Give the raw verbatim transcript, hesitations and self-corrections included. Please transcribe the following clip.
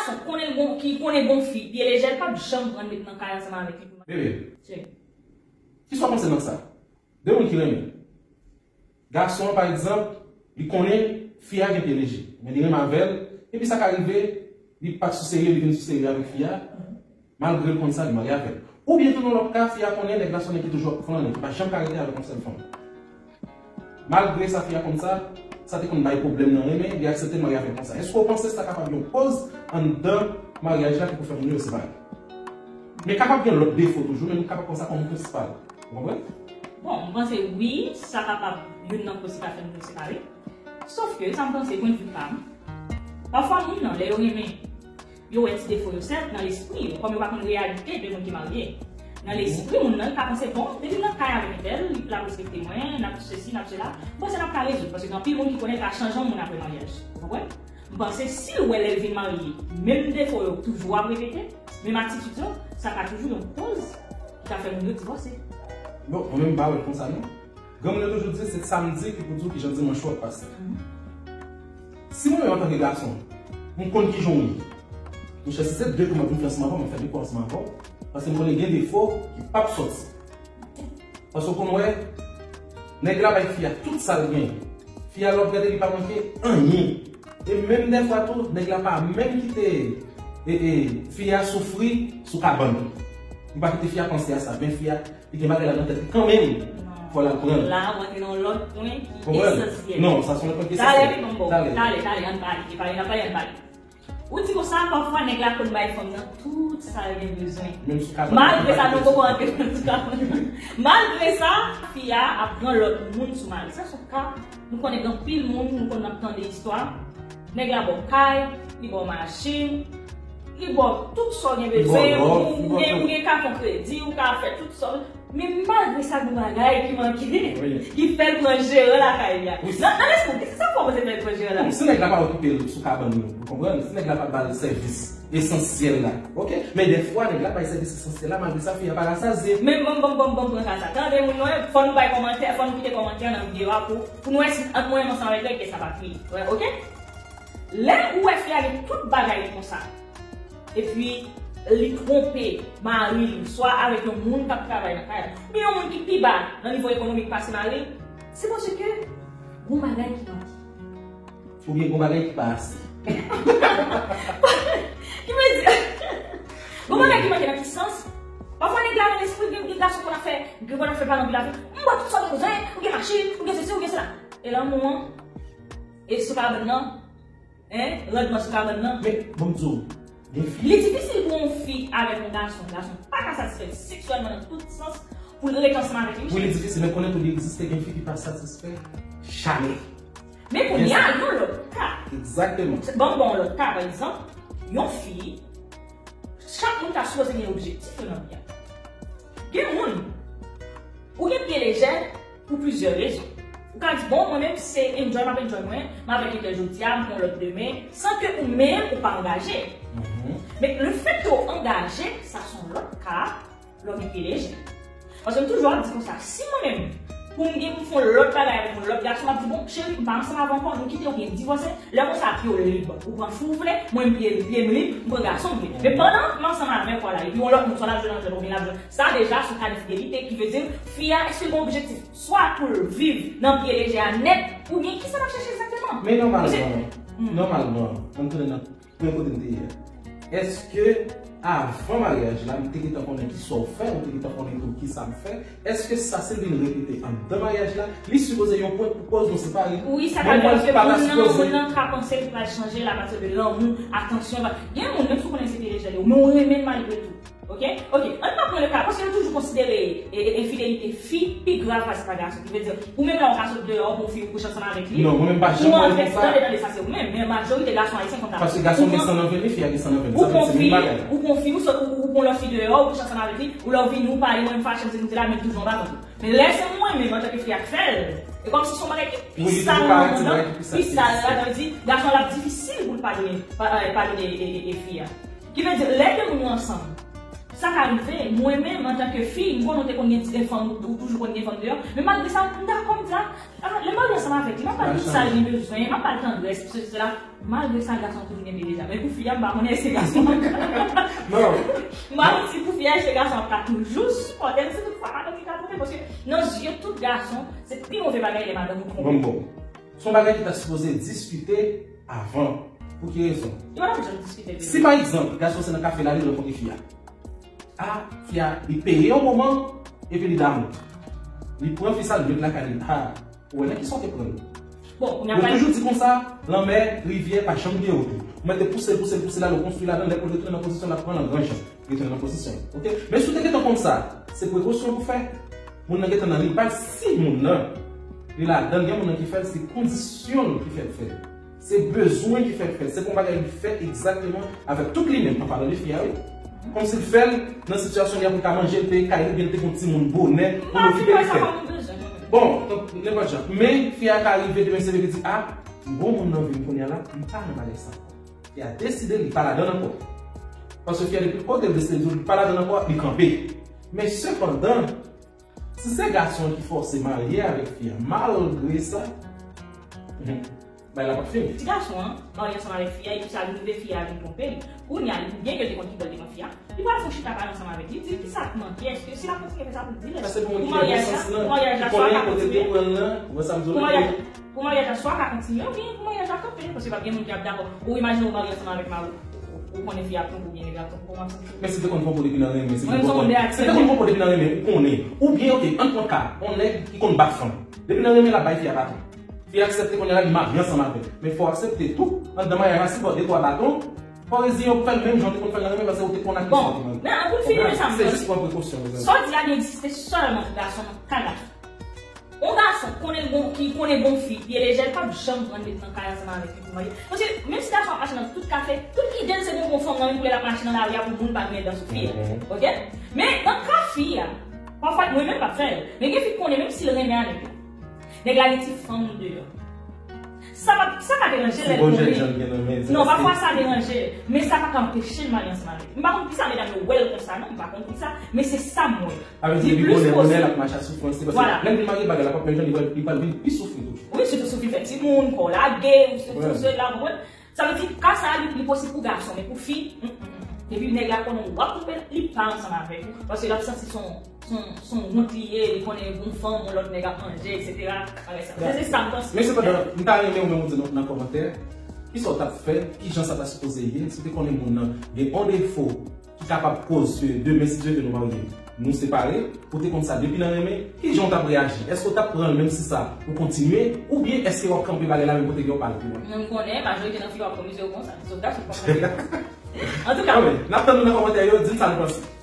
Gason konnen l gon, ki konnen gon fi, pye lejè, l p ap janm pran l met nan kay ansanm avèk li pou mache. Bebe, kisa w panse nan sa? De moun ki renmen. Gason an, pa egzanp, li konnen fi a gen pye leje, men li renmen avè l, epi sa ka rive, li pa t sou serye, li vin sou serye avèk fi a, malgre l konn sa, li marye avè l. Oubyen tou, nan lòt ka, fi a konnen nèg la se yon nèg ki toujou ap flannen, ki pa janm ka rete avèk yon sèl fanm. Malgre sa, fi a konn sa, sa te konn bay pwoblèm nan renmen, li aksepte l marye avè l konsa. Èske w panse sa kapab yon koz anndan maryaj la ki pou fè moun yo separe? Men kapab gen lòt defo toujou, men nou kapab pran sa kòm prensipal. Ou konprann? Bon, m panse wi, sa kapab youn nan koz ki ka fè moun yo separe. Sof ke, sa m panse, pwennvi pa m, pafwa moun nan, lè yo renmen, yo wè ti defo yo, sèt, nan lespri yo, kòm yo pa konn reyalite de moun ki marye. Nan lespri moun nan, li ka panse, bon, depi m nan kay avèk entèl, l ap respekte mwen, n ap sesi, n ap sela. M panse n ap ka rezoud, paske gen anpil moun ki konnen l ka chanje yon moun apre maryaj. Ou konprann? M panse si l wè lè l vin marye, menm defo yo toujou ap repete, menm atitid yo, sa ka toujou yon koz ki ka fè moun yo divòse. Bon, mwen menm m pa wè l konsa non. Granmoun yo toujou di se samdi ki pou di w kijan dimanch ou ap pase. Si mwen menm antanke gason, m konn kijan w ye. Monchè, si se de kou m ap vin fè ansanm avè w, m ap fè de kou ansanm avè w. Paske m konnen gen defo ki p ap sòti. Paske w konn wè, nèg la bay fi a tout sa l gen. Fi a lè w ap gade li pa manke anyen. E menm dèfwa tou, nèg la pa menm kite e, e, fi a soufri sou kabann. Li pa kite fi a panse a sa. Men fi a, li gen bagay la nan tèt li kanmenm. Fò l al pran l. La, w antre nan yon lòt pwen ki esansyèl. Non, sa se yon lòt pwen ki esansyèl. Talè, wi, bon, bon. Talè. Talè, talè, ann pale. E pale, n ap pale, ann pale. Ou di konsa, pafwa nèg la konn bay fanm nan tout sa l gen bezwen. Menm sou kabann. Malgre sa, nou poko antre nan sou kabann nan. Malgre sa, fi a ap pran lòt moun sou mari. Sa se yon ka, nou konnen gen anpil moun, nou konn ap tande istwa. Nèg la ba w kay, li ba w machin, li ba w tout sa w gen bezwen, ou gen, ou gen katon kredi, ou ka fè tout sa w Men malgre sa, gen bagay ki manke, ki fè l pran jeran lakay li a. Nan, nan lespri w, se sa k fè w panse fè l pran jeran la. Si nèg la pa okipe l sou kabann li, ou konprann? Si nèg la pa ba l sèvis esansyèl la, oke? Men dèfwa, nèg la bay sèvis esansyèl la, malgre sa, fi a pa rasaze. Men ban m, ban m, ban m, ban m pran ka sa. Tande moun yo, fò nou bay kòmantè, fò nou kite kòmantè nan videyo a pou, pou nou wè si ant mwen menm ansanm avèk li, èske sa pa kriye. Oke? Lè ou wè fi a gen tout bagay li konsa, epi li twonpe mari li, swa avèk yon moun k ap travay nan kay la, oubyen yon moun ki pi ba nan nivo ekonomik pase mari l, se paske gon bagay ki manke. Oubyen gon bagay ki pa ase. Ki vle di, gon bagay ki manke nan ki sans? Pafwa nèg la nan lespri l, gen, gen gason konn ap fè, gen konn ap fè pa nan vil la, m ba w tout sa w bezwen, ou gen machin, ou gen sesi, ou gen sela. E lanmou an, e sou kabann nan, Hein? Randman sou kabann nan. Men, ban m di w, gen fi. Li difisil pou yon fi avèk yon gason, gason pa ka satisfè seksyèlman nan tout sans pou l ret ansanm avèk li. Wi, li difisil, men konnen tou li egziste, gen fi ki pa satisfè jamè. Men kounye a, gen yon lòt ka. Egzakteman. Ban m ba w yon lòt ka, pa egzanp, yon fi, chak moun ta sipoze gen objektif yo nan vi a. Gen moun, ou gen pye lejè, pou plizyè rezon. Ou ka di, bon, mwen menm se enjoy m ap enjoy mwen, m avèk entèl jodi a, m pran lòt demen, san ke ou menm ou pa angaje. Men lefètke w angaje, sa se yon lòt ka, lè w gen pye lejè. Paske m toujou ap di konsa, si mwen menm, pou m gen pou m fè yon lòt bagay avèk yon lòt gason, m ap di, bon, cheri, m pa ansanm avè w ankò, nou kite, oubyen divòse, lè konsa, pye w lib. Ou pran fi w vle, mwen pye, pye m lib, m pran gason m vle. Men pandan m ansanm avèk ou la, epi yon lòt moun, swa l ap jwe nan jwèt, oubyen l ap jwe, sa deja se yon ka enfidelite, ki vle di, fi a, èske l gen objektif? Swa pou l viv nan pye lejè a nèt, oubyen kisa l ap chèche egzakteman? Men nòmalman, nòmalman, ann tounen nan pwen kote n te ye a. Èske avan maryaj la, m te gentan konnen kisa w fè, ou te gentan konnen tou kisa m fè? Èske sa, si l vin repete anndan maryaj la, li sipoze yon pwen pou kòz nou separe? Wi, sa ka fè ke moun nan, moun nan ka panse li pral chanje l apati de lanmou, atansyon. Gen moun, menm si w konnen se pye lejè li, men w renmen l malgre tou. Oke? Oke, ann pa pran le ka, paske yo toujou konsidere, e, e, enfidelite fi pi grav pase pa gason. Ki vle di, ou menm la, ou ka sot deyò, ou pran yon fi, ou kouche ansanm avèk li. Non, mwen menm pa janm wè l konsa. Tande, tande, sa se ou menm, men majorite gason ayisyen konn sa. Paske gason gen san nan venn li, fi a gen san nan venn li. Sa vle di se menm bagay. Ou pran fi, ou sot, ou, ou pran lòt fi deyò, ou kouche ansanm avèk li, ou lè w vini, ou pale, mwen m fache, m se nou te la, men toujou anba kont ou. Men lè se mwen menm, antanke fi a k fè l, e kòmsi se yon bagay ki pi sal nan mond nan, pi sal la, sa vle di, gason l ap difisil pou l padone, pa, eh, padone, e, e, e fi a. Ki vle di, lè de moun yo ansanm, Sa ka rive, mwen menm, antanke fi, m konnen w te konn gen ti fanm, ou toujou konn gen fanm deyò, men malgre sa, m dakò, m di, ah, lè m marye ansanm avèk li, m ap ba l tout sa li bezwen, m ap ba l tandrès, sesi, sela. Malgre sa, gason an toujou gen bebe deja. Men pou fi a, m pa konnen èske gason an ka. Non. M pa konn si pou fi a, èske gason an ka toujou sipòte l, si toutfwa madanm li ka tande, paske nan zye tout gason, se pi move bagay lè madanm ou twonpe. Bon, bon. Se yon bagay ki ta sipoze diskite avan. Pou ki rezon? Yo pa t ap janm diskite de li. Si pa egzanp, gason se nan kafe l ale rankontre fi a. A, fi a, li peye yon moman, epi li damou. Li pran fi sa, li met lakay li. A, ou wè nan kisa w te pran l. Bon, kounye a. Yo toujou di konsa, lanmè, rivyè, pa janm gen wout. Ou mèt pouse l, pouse l, pouse l ale, w konstwi ladan l, lè pou l retounen nan pozisyon l ap pran l an gran jan. Retounen nan pozisyon. Oke? Men si w te gentan konn sa, se prekosyon pou fè. Moun nan gentan nan li, pa si moun nan, li ladan l, gen moun nan ki fè l, se kondisyon l ki fè l fè l. Se bezwen ki fè l fè l. Se pa yon bagay li fè egzakteman avèk tout li menm, an palan de fi a, wi. Kòmsi l fè l nan sitiyasyon li a pou l ka manje, l te kay li, oubyen l te gon timoun bonè, pou l okipe l fè. Bon, donk, nenpòt jan. Men, fi a ka rive demen, se li ki di, a, m gon moun nan vi m kounye a la, m pa nan bagay sa ankò. Fi a deside li pa ladan l ankò. Paske fi a depi kote l deside li pa ladan l ankò, li kanpe. Men sepandan, si se gason ki fòse marye avèk fi a, malgre sa, bay la p ap fini. Ti gason an marye ansanm avèk fi a, epi sa rive fi a vin twonpe li. Kounye a, li, byen ke l te konn ki bò l te pran fi a, li pral fè yon chita pale ansanm avèk li, di l kisa k manke, èske si l ap kontinye fè sa pou l di l, èske pou maryaj la, pou maryaj la, swa l ka kontinye, pou maryaj, pou maryaj la, swa ka kontinye, oubyen pou maryaj la kanpe, paske p ap gen moun ki ap dakò. Ou imajine w marye ansanm avèk mari w, ou konnen fi a ap twonpe w oubyen nèg la ap twonpe w, kòman sa? Men si te konn twonpe w depi nan renmen, si te konn twonpe w depi nan renmen, ou konnen. Oubyen, oke, ann pran ka, yon nèg ki konn bat fanm. Depi nan renmen, l ap bay fi a baton. Fi a aksepte kounye a la, li marye ansanm avè l. Men fò w aksepte tou, anndan maryaj la, si fò de twa baton, fò w reziyen w pou fè l menm jan w te konn fè l nan renmen, paske ou te konn ak li sa w te marye. Bon, men an bout fini, men sa m panse. Se jis pran prekosyon, mezanmi. Sa w di a, li egziste sèlman pou gason, nan ka gason. Yon gason konnen bon, ki konnen bon fi, pye lejè, l p ap janm pran l met nan kay ansanm avèk li pou marye. Paske menm si gason ap mache nan tout kafe, tout ide l se pou bon fanm nan men pou lè l ap mache nan lari a pou moun pa goumen dan sou fi a. Oke? Men nan ka fi a, pafwa mwen menm m p ap fè l. Men gen fi k konnen menm si l renmen a nèg la, nèg la gen ti fanm deyò. Sa pa, sa pa deranje l lè l konnen. Non, pafwa sa deranje l. Men sa pa ka anpeche l marye ansanm avèk li. M pa konn kisa medam yo wè l konsa, non, m pa konn kisa, men se sa m wè. Avèk li bonè, bonè, l ap mache a soufrans li, paske lè l vin marye, bagay la p ap menm jan, li pral, li pral vin pi soufri toujou. Wi, sitou si w fin fè timoun, kò w lage, ou si w sou la, w konprann? Sa vle di, ka sa a, li, li posib pou gason, men pou fi, mm, mm, mm. Depi nèg la konnen w ap twonpe l, li pa ansanm avèk ou, paske l ap santi se yon, se yon, se yon wont li ye, li konnen gon fanm, yon lòt nèg ap manje, etsetera. Bagay sa. Se, se sa m panse. Men sepandan, m ta renmen ou menm ou di nou nan kòmantè, kisa w t ap fè, kijan sa ta sipoze ye, si w te konnen moun nan gen yon defo, ki kapab koz ke demen, si Dye vle, nou marye, nou separe, ou te konn sa depi nan renmen, kijan w t ap reyaji? Èske w t ap pran l menm si sa ou kontinye, oubyen èske w ap kanpe bagay la menm kote gen w pa al pi lwen? Mwen, m konnen majorite nan fi yo ap konn misye yo konsa. Sòf gason k ap konn. Antouka, anben, n ap tann nou nan kòmantè yo, di n sa nou panse.